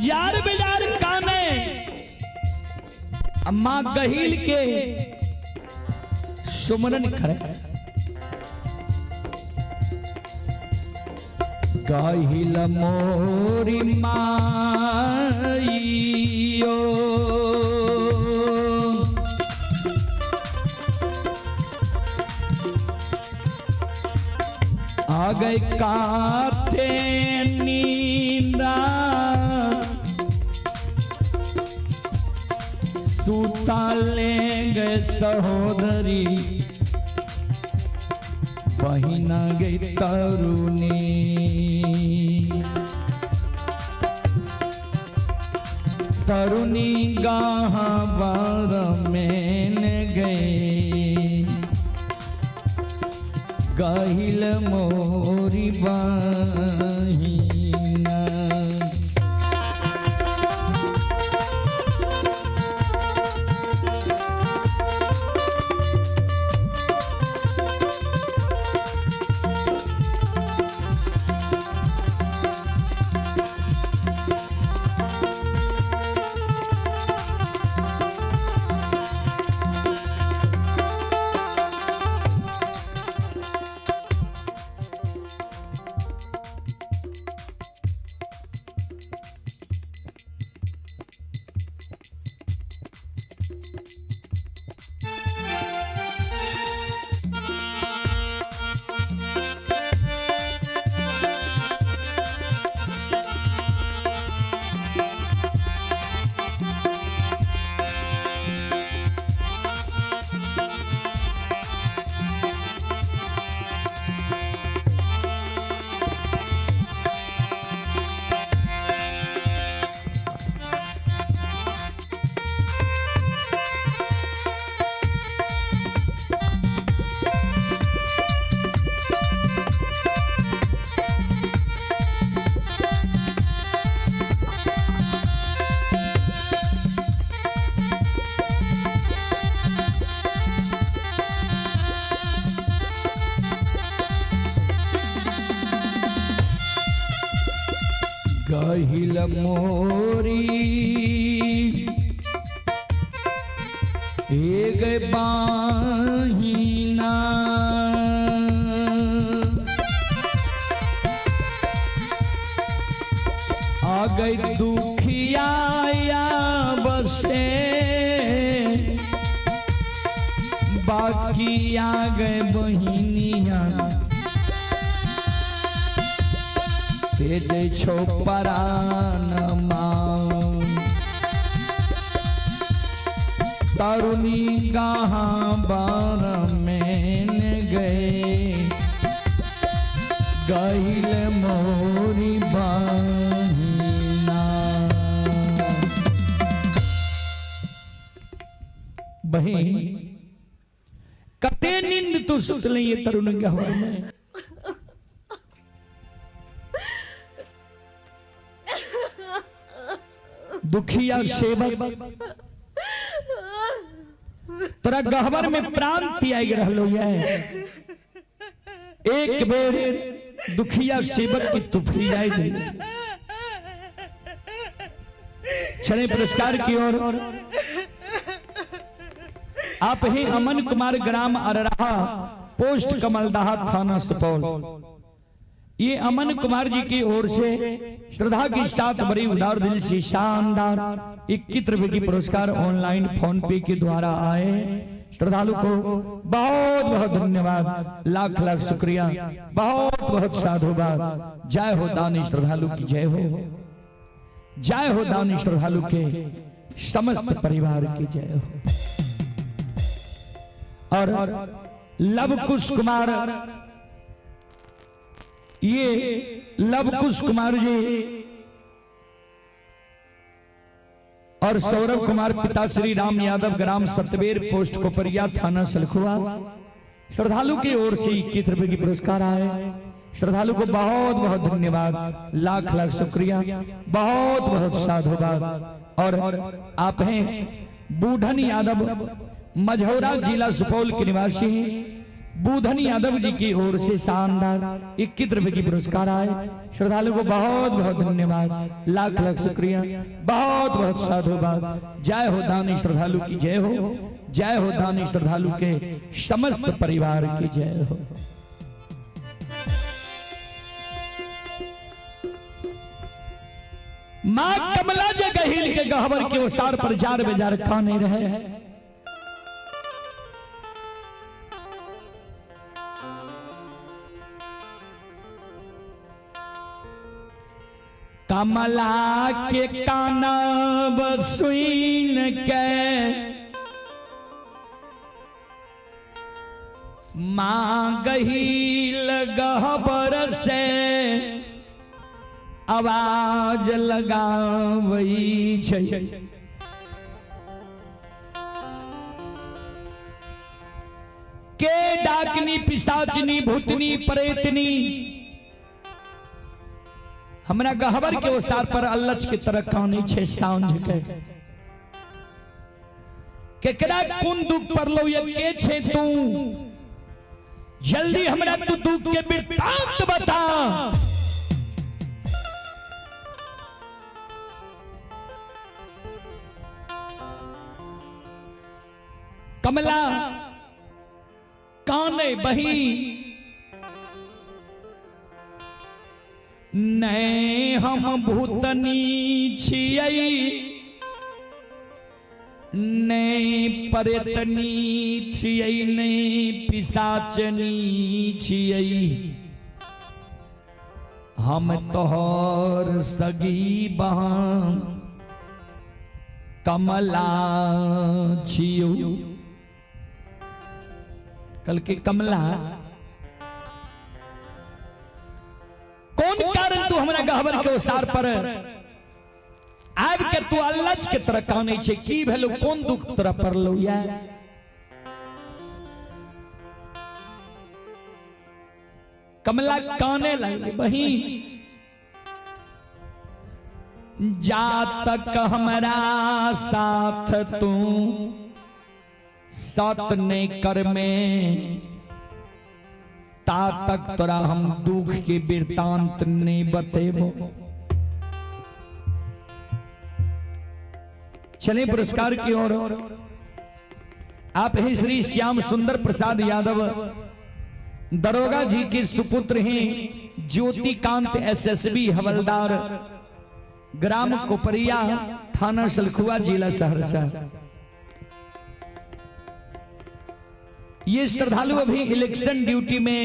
जार bizarre काने अम्मा गहील के सुमरन करे। गहिल मोरी माइयो, आ गए काते नींदा सूता ले गए सहोदरी बहिना गई तरुणी। तरुणी गाहा बार में गए गहिल मोरी बहिना। गहिल मोरी एक बाहिना, आ गई दुखिया बसे बाकी आ गए बहिनिया तेज छो परान मां। तरुणी कहाँ बार में गए गहिल मोरी बहिना। बहिन कते नींद तू सुतले ये तरुण गहवर में। दुखिया सेवक तोरा गहवर में प्राण त्याग रहलो ये। एक बेर दुखिया सेवक की तुफरी जाए दे। चले पुरस्कार की ओर। आप ही अमन कुमार, ग्राम अरराहा, पोस्ट कमलदाहा, थाना सुपौल। ये अमन कुमार जी की ओर से श्रद्धा के साथ बड़ी उदार दिल से शानदार 21 रुपए की पुरस्कार ऑनलाइन फोन पे के द्वारा आए। श्रद्धालु को बहुत बहुत धन्यवाद, लाख लाख शुक्रिया, बहुत बहुत साधुवाद। जय हो दानी श्रद्धालु की जय हो, जय हो दानी श्रद्धालु के समस्त परिवार की जय हो। और लवकुश कुमार, ये लवकुश कुमार जी और सौरभ कुमार पिता श्री राम यादव, ग्राम सतबेर, पोस्ट कोपरिया, थाना सलखुआ, श्रद्धालु की ओर से 21 रुपए की पुरस्कार आए। श्रद्धालु को बहुत बहुत धन्यवाद, लाख लाख शुक्रिया, बहुत बहुत साधुवाद। और आप हैं बूढ़न यादव, मझौरा, जिला सुपौल के निवासी हैं। बुधन यादव जी की ओर से शानदार 21 रुपए की पुरस्कार आए। श्रद्धालु को बहुत बहुत धन्यवाद, लाख लाख शुक्रिया, बहुत बहुत साधुवाद। जय हो दानी श्रद्धालु की जय हो, जय हो दानी श्रद्धालु के समस्त परिवार की जय हो। मां कमला जे गहील के गहबर के ओसार पर जार बेजार काने रहे। कमला के कानब सुन के मां गहील गहबर से आवाज लगावई छै। के डाकनी पिशाचनी भूतनी प्रेतनी हमरा गहबर के ओसार पर अल्लच के तरह कानै छै साँझ के। केकरा कोन दुख पड़लो ये के छे तू, जल्दी हमरा तू दुख के वृत्तांत बता। कमला काने बही नहीं हम भूतनी छियै नहीं प्रेतनी छियै नहीं पिशाचनी छियै, हम तोहर सगी बहन कमला छियौ। कल के कमला कौन कारण तू हमरा गहबर के ओसार पर आबि के तू अल्लच के तरह कानै छै, की भेलो, कोन दुख तोरा पड़लो या? कमला काने लगली, बहिन जा तक हमरा साथ तू सत नहीं कर में ता तक तोरा हम दुख के वृत्तांत नहीं बतेबो। चले पुरस्कार की ओर। आप ही श्री श्याम सुंदर प्रसाद यादव दरोगा जी के सुपुत्र हैं ज्योतिकांत एसएसबी हवलदार, ग्राम कोपरिया, थाना सलखुआ, जिला सहरसा। ये श्रद्धालु अभी इलेक्शन ड्यूटी में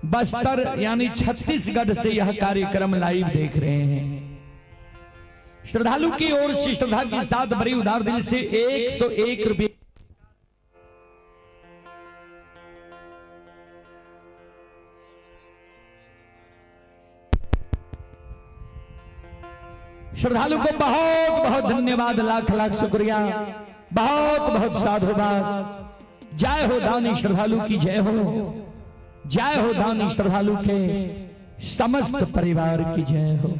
बस्तर यानी छत्तीसगढ़ से यह कार्यक्रम लाइव देख रहे हैं। श्रद्धालु की ओर से श्रद्धा के साथ बड़ी उदार दिल से 101 रुपये श्रद्धालु को बहुत बहुत धन्यवाद, लाख लाख शुक्रिया, बहुत बहुत साधुवाद। जय हो दानी श्रद्धालु की जय हो, जय हो दानी श्रद्धालु के समस्त परिवार की जय हो।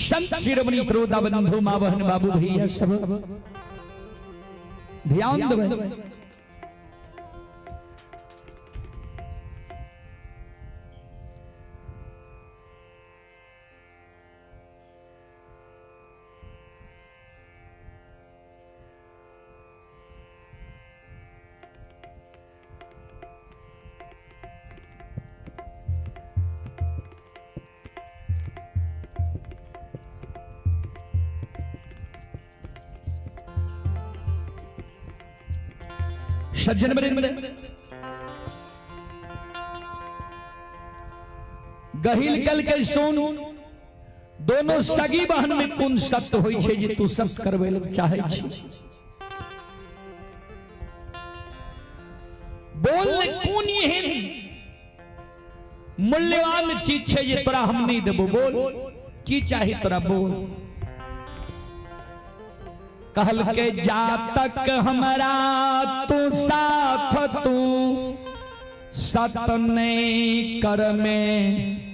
संत शिरोमणि श्रोता बंधु माँ बहन बाबू भैया सब ध्यान देबै। सज्जन वृंद, गहिल कल के सुन, दोनों सगी बहन में कोन सत्य होई छे जे तू सत्य करबै ल चाहे छी? बोल ने कोन एहन मूल्यवान चीज छे जे तोरा हम नहीं देबो? बोल की चाही तोरा? बोल। कहल के जा तक हमरा तू साथ तू सत नहीं कर में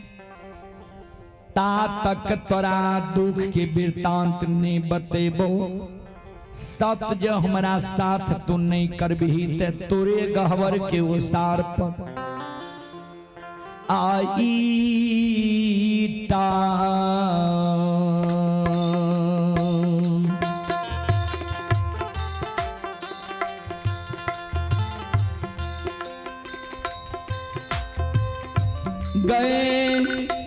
ता तक तोरा दुख के वृतांत नहीं बतेबो। सत जे हमरा साथ तू नहीं करबही ते तोरे गहवर के ओसार पर आई टा गए।